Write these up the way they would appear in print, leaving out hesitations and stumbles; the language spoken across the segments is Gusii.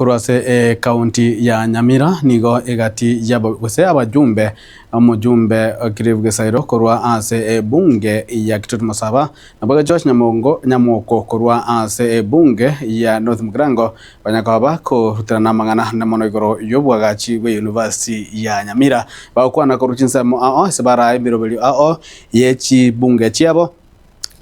Korwa ase ekaunti ya Nyamira nigo egati y'aba gose abajumbe omojumbe Clive Gesairo korwa ase ebunge ya Kitutu Masaba naboigo Josh Nyamongo Nyamoko korwa ase ebunge ya North Mugirango banyakoba bakoruterana amang'ana ande mono igoro y'obwagachi bwe University ya Nyamira bagokwana korwa chinsemo ao ase barae emeroberio ao ye chibunge chiabo.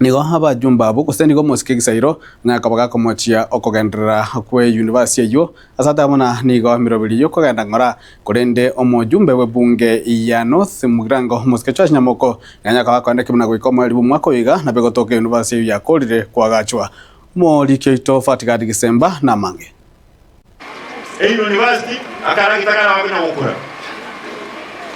Nigo abajumbe abwo, gose nigo omosike egesairo, onye koba gakomochia okogenderera kwe university eyio, ase ateba buna nigo emeroberi y'okogenda ng'ora, korende omojumbe bw'ebunge ya North Mugirango omosike Joash Nyamoko nanya koba akoendeki buna goika omoerio bw'omwaka oyo iga nabo egotoka university eyio yakorire koagachwa. Omoriki oito Fatigadi Gisemba namange. Eyunivasiti akaragita karabe buna gokura.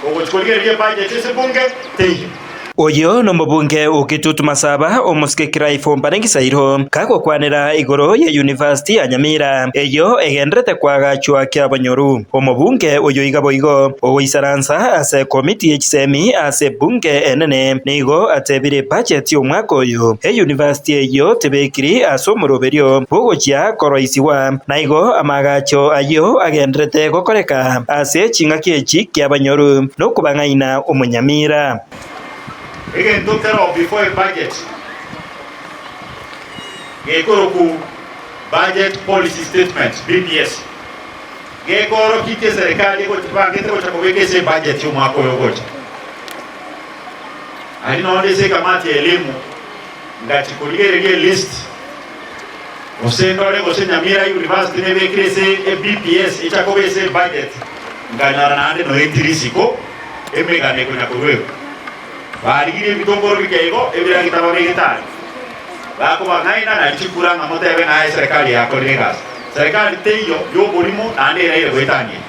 Ogochia korigereria ebudget ase ebunge teiyo. Oyio nomobunge o Kitutu Masaba, omosike Clive Ombane Gisairo, kagokwanera igoro ye University ya Nyamira eyio egenderete koagachwa kiabonyoru. Omobunge oyo iga boigo ogoisaransa ase ekomiti ye chisemi ase ebunge enene nigo atebire ebudget y'omwaka oyo e University eyio tebekiri ase omoroberio bw'ogochia koroisigwa, na igo amaagacho ayio agenderete gokoreka ase chingaki echi kiabanyoru nokobang'aina omonyamira. Egento kero before a budget gekorokwu Budget Policy Statement, BPS, gekoorokia ki eserekari ebangete gocha kobeka ase ebudget y'omwaka oyo ogocha. Aria nonde ase ekamati ya elimu ngachia korigereria elist gose ndore gose Nyamira University nebekire ase eBPS echa koba ase ebudget nkanyora naende noetire isiko emegano ekonya koruegwa. Barigirie ebitongoro bike igo ebiragita babegete aria bakobang'aina nario chikura ng'a motebe ng'a eserekari yakorire egasi. Serikali teiyo yoborimo naende eraire goetania.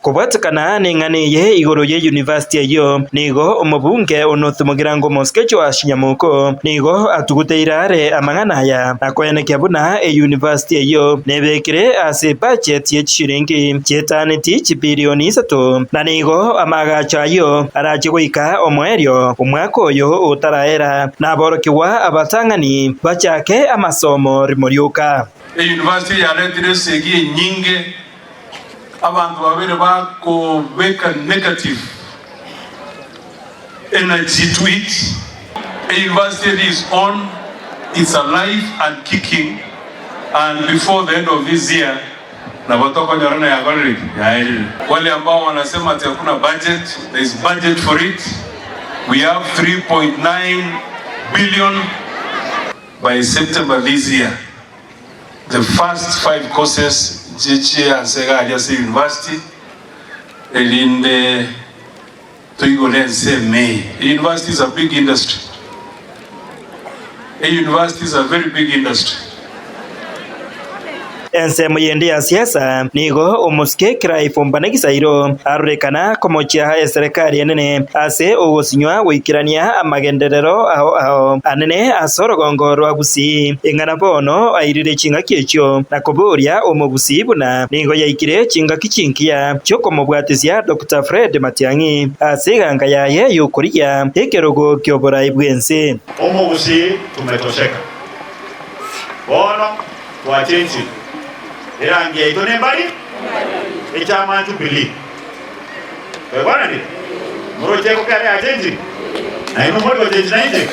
Kobwatekana neng'ana eye igoro ye university eyio, nigo omobunge o North Mugirango Mosike Joash Nyamoko nigo atuguteire are amang'ana aya na koenekia buna e university eyio nebekire ase ebudget ye chishilingi chietanetie chibilioni isato na nigo amaagacho ayio arache goika omoerio omwaka oyo otaraera na aborokigwa abatang'ani bachake amasomo rimo rioka. E university yaretire esegi enyinge Abanto babere bakobeka negative energy to it. A university is on, it's alive and kicking and before the end of this year nabo tokonyora na yakorire ki? Yaerire. Wale ambao wanasema ati hakuna budget, there is budget for it. We have 3.9 billion by September this year. The first five courses nchichie ase iga aria ase university erinde toigore ense ime. A university is a big industry. A university is a very big industry. Ensemo yende ya siasa nigo omosike Clive Ombane Gisairo arorekana komochia eserekari enene ase ogosinywa goikerania amagenderero ao ao anene ase orogongo rwa Gusii. Ing'ana bono airire chingaki echio na koboria omogusii buna nigo yaikire chingaki chingiya chi'okomobwatisia Doctor Fred Matiang'i ase eganga yaye y'okorigia ekerogo ki'oborai bw'ense. Omogusii tumetosheka. Bono twachenchire erangi yaito nembari echama Jubilee. Twaigwananire? Moroche ekero yachenchire? Nainwe mori gochenchi nainche?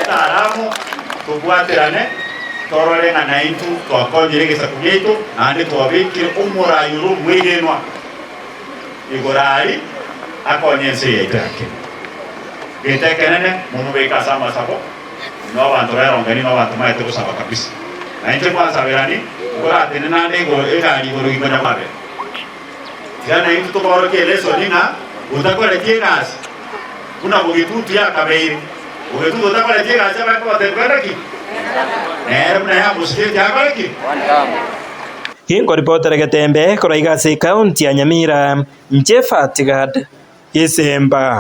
Totare amo, tobwaterane, torore ng'a naintwe twakonyire egesaku giaito, naende twabekire omorai ore omwegenwa igoro aria akonye ense yaito ya Kenya. Gento ekenene momobeke ase amasabo. Inwe abanto berongeni na abanto maete gosaba kabisa. Na inche nkwansaberani, nkoratenene ande igoro egari igoro gikonya kwabera. Tiga naintwe toborokie elesoni ng'a otakoreti egasi buna bogetutu yakabeire. Bogetutu otakoreti egasi abare kobatebia kogenda ki? Nere buna yamosigete akore ki? Ginkoripotera Getembe korwa iga ase ekaunti ya Nyamira, inche Fatigad Gisemba.